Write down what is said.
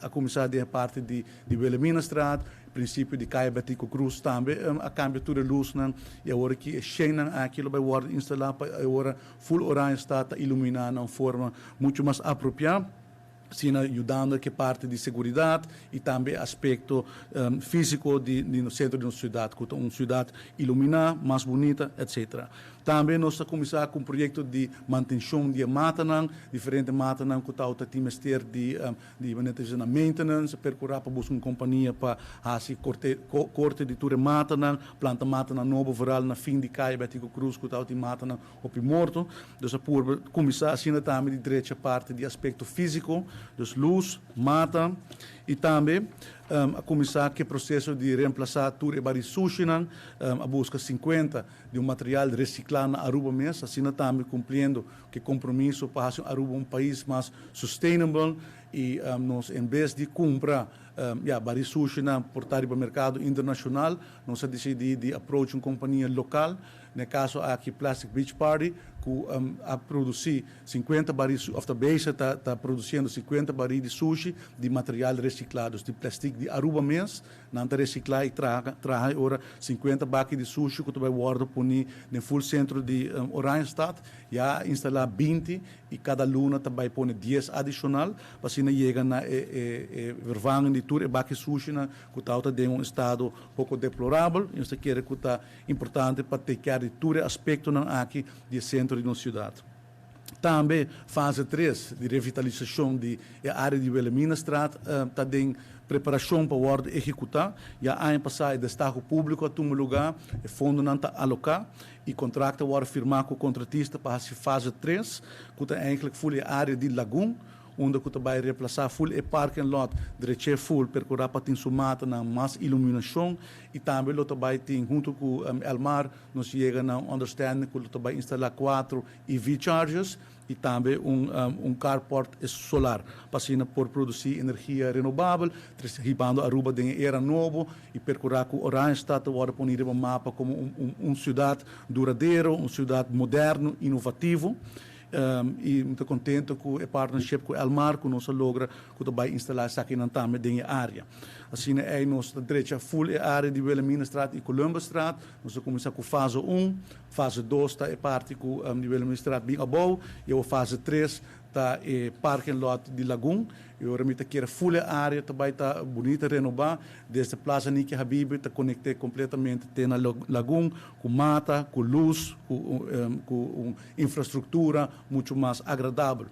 A cuminsa den parti di Wilhelminastraat, principio di Caya Betico Croes tambe, a cambia tur e luznan y awor cu e 100 aki lo bay wordo instala pa awor full Oranjestad ta ilumina na un forma mucho mas apropia, asina yudando cu parti di seguridad y tambe aspecto fisico di nos centro di nos ciudad, cu ta un ciudad ilumina, mas bunita, etc. Tambe nos a cuminsa cu un proyecto di mantencion di matanan, diferente matanan cu ta tin mester di manera maintenance, percura pa busca un compania pa haci corte, corte di tur matanan, planta matanan nobo, vooral na fin di Caya Betico Croes, cu ta tin matanan hopi morto. Dus a por cuminsa asina tambe di drecha parti di aspecto fisico, dus luz, mata, y tambe a cuminsa cu e proceso di reemplasa tur e bari sushinan, a busca 50 di un material recicla na Aruba mes, asina tambe cumpliendo cu e compromiso pa Aruba un pais mas sustainable y nos, en bes di cumpra ja, bari sushinan porta pa mercado internacional, nos a dicidi di approach un compania local, den e caso aki Plastic Beach Party, cu a produci 50 bari, of ta ta produciendo 50 bari di sushi di material recicla, di plastic di Aruba mes, nan ta recicla y traha ora 50 baki di sushi cu bay wordo poni den full centro di Oranjestad. Ya instala 20 y cada luna ta bay pone 10 adicional, pa asina yega na e vervangen di tur e baki sushi na cu ta den un estado poco deplorabel, y nos kier cu ta importante pa take care di tur aspectonan aki di centro di nos ciudad. Tambe fase 3 di revitalisacion di area di Wilhelminastraat ta den preparacion pa wordo ehecuta. Ya aña pasa e destaho publico a tuma luga, e fondonan ta aloca y contrato a wordo firma cu e contratista pa fase 3, cu ta eigenlijk full e area di Lagoon, unda cu bay reemplasa full e parking lot, drecha full, percura pa tin su matanan, mas iluminacion, y tambe lo bay tin hunto cu Elmar, nos a yega na understanding cu lo bay instala cuater EV chargers y tambe un carport solar, pa asina por produci energia renobabel, hibando Aruba den era nobo y percura cu Oranjestad ta poni riba mapa como un ciudad duradero, un ciudad moderno, inovativo. Y mi ta contento cu e partnership cu Elmar, cu nos a logra cu bay instala esaki tambe den e area. Asina, ey nos a drecha full e area di Wilhelminastraat y Columbusstraat. Nos a cuminsa cu fase 1, fase 2 ta e parti cu di Wilhelminastraat bin abou, y e fase 3 ta e parking lot di Lagoon. Y awor mi kier full area tambe ta bunita renoba, desde Plaza Niki Habib ta conecta completamente te na Lagoon, cu mata, cu luz, cu un infrastructura mucho mas agradabel.